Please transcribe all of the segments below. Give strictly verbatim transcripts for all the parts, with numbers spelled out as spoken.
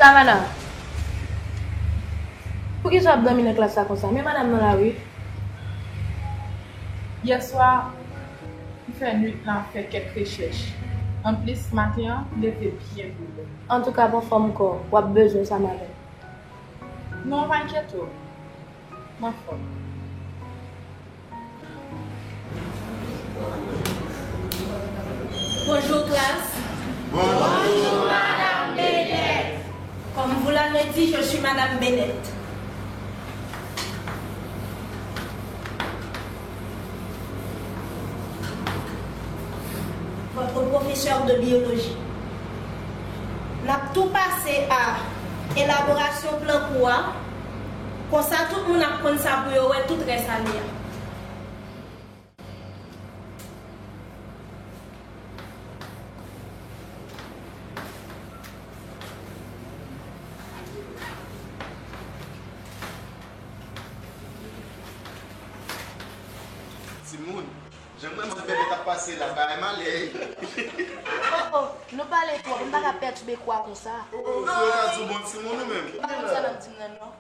Savannah, poukisa w ap dòmi nan klas la konsa? Men madanm nan la wi. Yèswa, m fè nwit la ap fè kèk rechèch. Anplis, maten an, m leve byen bonè. Antouka, pran fòm kò w, w ap bezwen sa maten. Non, pa enkyete w. M anfòm. Bonjour classe. Bonjour Madame Bennett. Comme vous l'avez dit, je suis Madame Bennett. Votre professeur de biologie. N ap tou pase a elaborasyon plan kou a. Konsa tout moun ap konn sa pou yo wè tout rès ane a. Timoun, jan m wè manm bebe t ap pase la, bagay malè. Oh, oh, nou pale twòp, m pa ka pètibe kou a konsa. Oh, oh, ou ka di w bon timoun ou menm. Pa konn sa n ap di m nan non.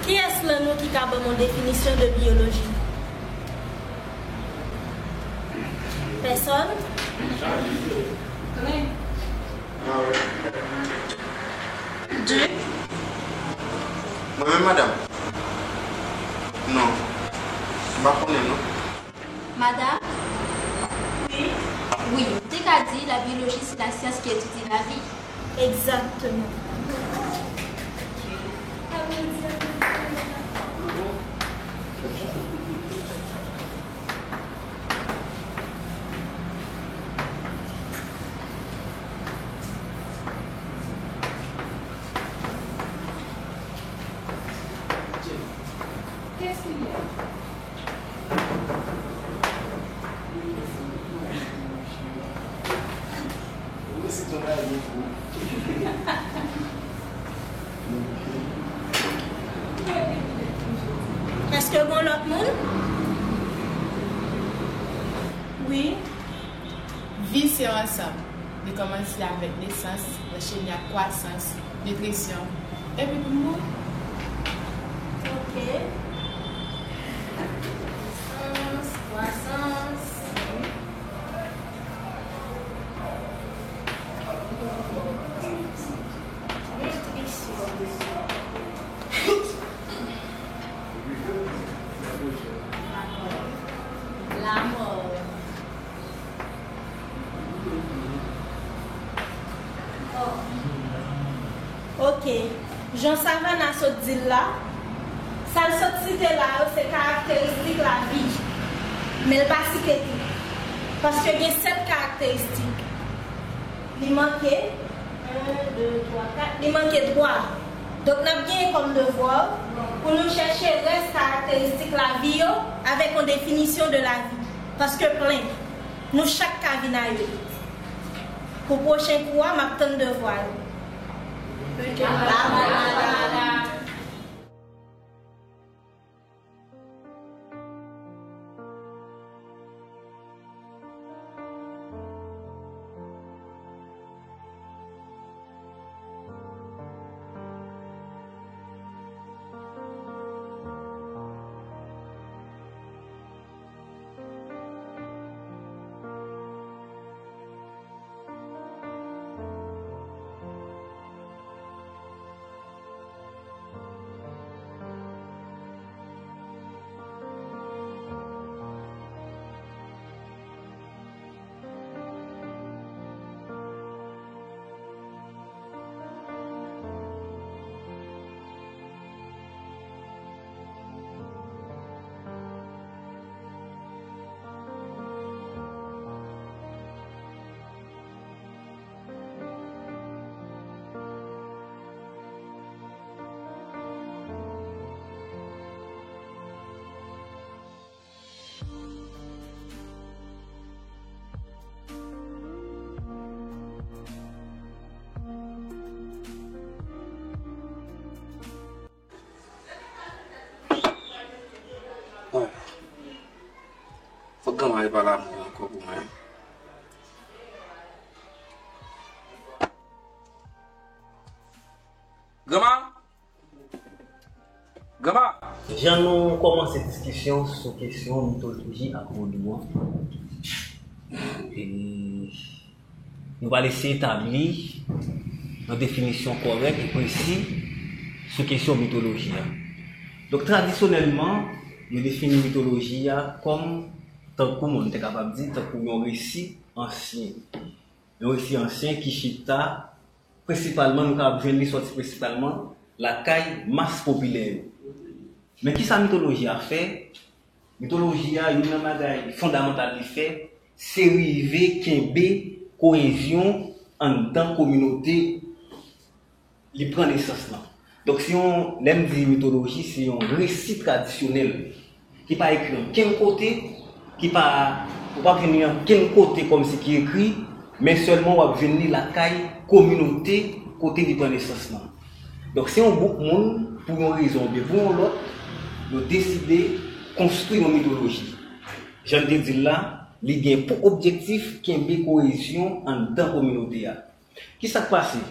Kiyès lan nou ki ka ban m yon definisyon de biyoloji? Pèsòn? Mwen menm, madanm? Non. M pa konnen, non. Madame? Wi? Wi, ou te ka di, la biologie, c'est la science qui étudie la vie. Exactement. Qu'est-ce qu'il y a? Èske gon lòt moun? Wi. Vi se yon ansanm. Li kòmanse avèk nesans, anchene ak kwasans, nitrisyon, epi pou mouri. Ok. Nesans, kwasans. Nitrisyon. Lamò. Ok. Jan Savannah sot di l la, sa l sot site la yo, se karakteristik lavi. Men l pa site tout. Paske gen sèt karakteristik. Li manke, en, de, twa, kat. Li manke twa. Donk, n ap genyen kòm devwa pou nou chèche rès karakteristik lavi yo avèk yon definisyon de lavi. Paske plen. Nou chak ka vin a yo. Pou pwochen kou a, m ap tann devwa yo. Granma, e pa lanmou ankò pou mwen. Granma! Granma! Jan nou kòmanse diskisyon sou kesyon mitoloji ak vodou an, e nou pral eseye tabli yon definisyon kòrèk e presi sou kesyon mitoloji a. Donk, tradisyonèlman, yo defini mitoloji a kòm, tankou moun te kapab di, tankou yon resi ansyen. Yon resi ansyen ki chita prensipalman, nou kapab jwenn li sòti prensipalman lakay mas popilè yo. Men kisa mitoloji a fè? Mitoloji a, youn nan bagay fondamantal li fè, se rive kenbe koyezyon anndan kominote li pran nesans lan. Donk, se yon, lè m di mitoloji, se yon resi tradisyonèl ki pa ekri ankenn kote, ki pa, ou p ap jwenn li ankenn kote kòmsi ki ekri, men sèlman w ap jwenn li lakay kominote kote li pran nesans lan. Donk, se yon gwoup moun, pou yon rezon oubyen pou yon lòt, yo deside konstwi yon mitoloji. Jan n te di l la, li gen pou objektif kenbe koyezyon anndan kominote a. Kisa k pase?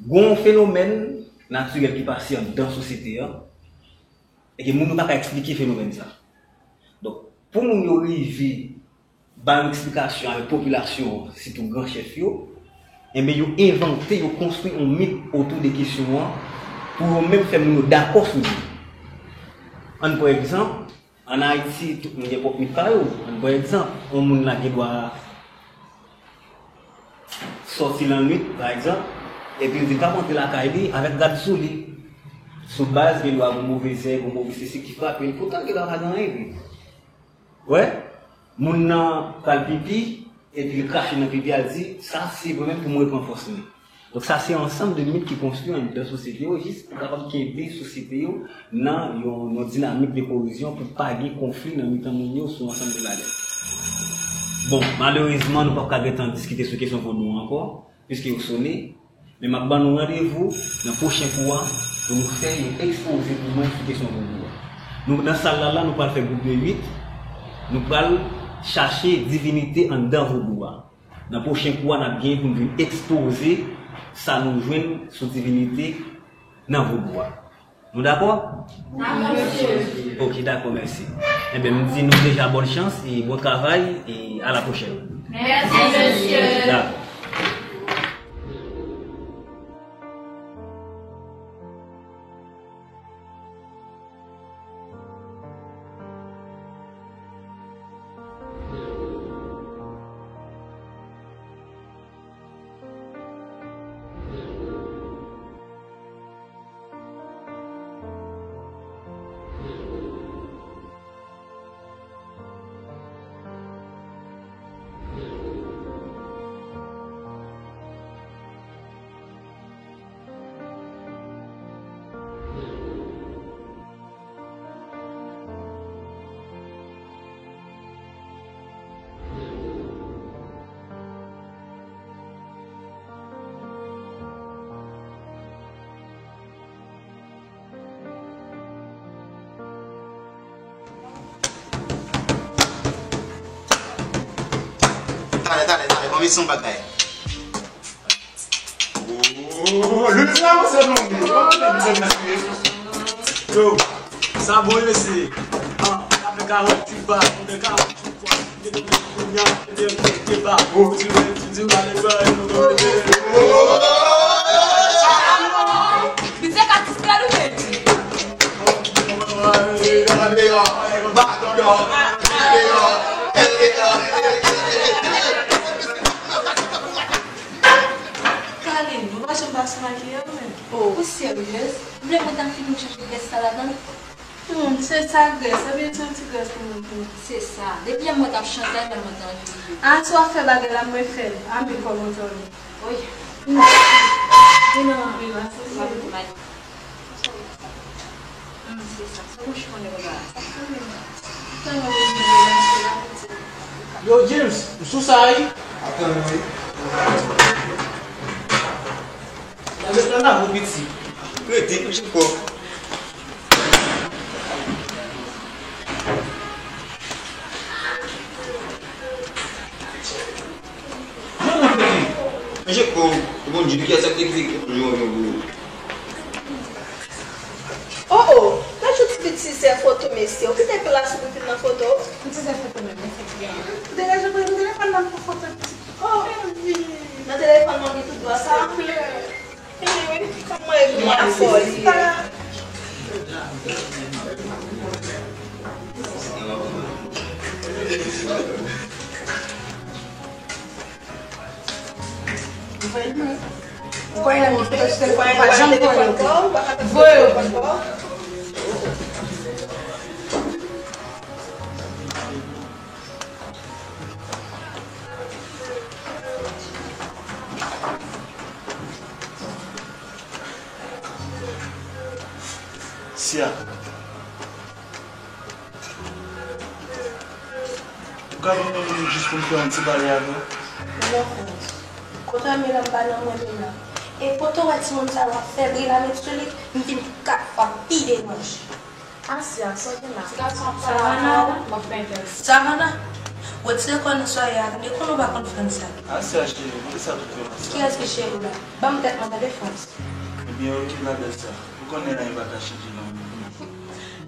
Gon fenomèn natirèl ki pase anndan sosyete an, e ke moun yo pa ka eksplike fenomèn sa. Donk, pou moun yo rive ba yon eksplikasyon avèk popilasyon an, sitou gran chèf yo, enben, yo envante, yo konstwi yon mit otou de kesyon an, pou yo menm fè moun yo dakò sou li. Ann pran egzanp, ann Ayiti, tout moun gen pwòp mit pa yo. Ann pran egzanp, yon moun la gen dwa sòti lannwit, pa egzanp, epi l di l p ap rantre lakay li avèk gad sou li. Sou baz gen dwa gon move zèb, gon move sesi ki frape l, poutan l gen dwa pa gen anyen vre. Wè, moun nan pral pipi, epi l krache nan pipi a, l di, "Sa se mwen menm pou mwen pran fòs mwen." Donk, sa se yon ansanm de mit ki konstwi anndan sosyete yo, jis pou kapab kenbe sosyete yo nan yon, yon dinamik de koyezyon pou pa gen konfli nan mitan moun yo sou ansanm de bagay. Bon, malerezman, nou p ap ka gentan diskite sou kesyon vodou an ankò, piske yo sone, men m ap ban nou randevou nan pwochen kou a pou nou fè yon ekspoze pou mwen sou kesyon vodou a. Nou, nan sal la, la, nou pral fè gwoup de uit, nou pral chache divinite anndan vodou a. Nan pwochen kou a, n ap gen pou n vin ekspoze sa nou jwenn sou divinite nan vodou a. Nou dakò? Dakò, mesye. Ok, dakò, mèsi. Enben, m di nou deja bòn chans e bon travay e a la pwochèn. Mèsi, mesye. Dakò. Talè, talè, talè, ban m eseye yon bagay. Oh, lil la, monchè, non. Yo, sa bon, mesye. Ah, sa fè karant ti ba, sa fè karant ti ba. Misye ka distrè nou, men. Carline, ou pa janm pase makiyaj ou menm? Oh. Ou seryez? Ou vle mwen ta fini chanje grès sa ladan? Hmm, se sa grès, ebyen se yon ti grès pou mwen pou. Se sa. Depi yè mwen t ap chante, yè mwen t anvi. A, si w ap fè bagay la, mwen fè l. Amen, kòm ou tande. Wi. Hmm. Vin non. Wi, mèsi. Hmm, se sa. Se bouch konnen bagay la. Sa konnen. Tèlman bezwen relansye la, pitit. Yo, James, ou sou sa, wi? Atann, wi. Gade tan la, vo piti. Rete, kouche kò. Manje kou, ou konn di kiyès ak te kite ki manje yon yon pou ou. Oh, oh, gad yon ti pitit tizè foto, mesye. Ou kite plas ou pou vin nan foto. M tizè foto menm, mesye ki genyen. Ou te rejwe pou telefòn nan pou foto pitit. Oh, nan telefòn mwen gen tout dwa sa. Anyway, kòman e byen fò li ye? Ou kwè nan mizik, paske ou pa janm voye yo. Voye yo. Sia. Ou ka ban mwen minit jis pou m fè yon ti pale avè w? Non, Frantz. Kote Amina m pa nan mwen menm la. E kote w wè timoun sa yo ap fè bri la met sou li, m vin kat fwa pi deranje. Asya, sa w gen la? Ti gason ap pale avè w, m ap fè entèvsyon. Savannah, retire kò w nan swaye a, tande, konnen w pa konn Frantz sa. Asya cheri, poukisa tout vyolans sa? Kiyès ki cheri w la? Ban m tèt mwen, tande, Frantz. Ebyen, oke, ma bèl sè. Ou konnen anyen pa ka chanje non.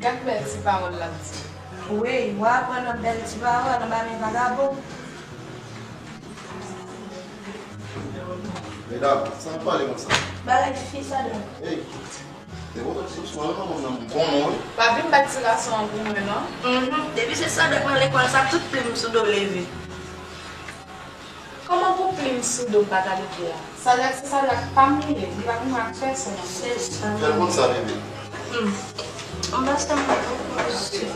Gad bèl ti pawòl l ap di. Wi, w a aprann nan bèl ti pawòl anba men vagabon. Medam, sa n ap pale konsa? Bagay fi sa dòk. Ey, te poto ti sou an nan manman nan bon non wi. Pa vin bat ti gason an pou mwen non. Mhm, depi se sa dòk nan lekòl sa, tout plim sou do leve. Kòman pou plim sou do m pa ta leve a? Sadrak se Sadrak pa m li ye, li pa konn ak pèsonn ankò. Se sa. Fè l konn sa, bebe. Hmm. Anbasè m pa konn pozitif.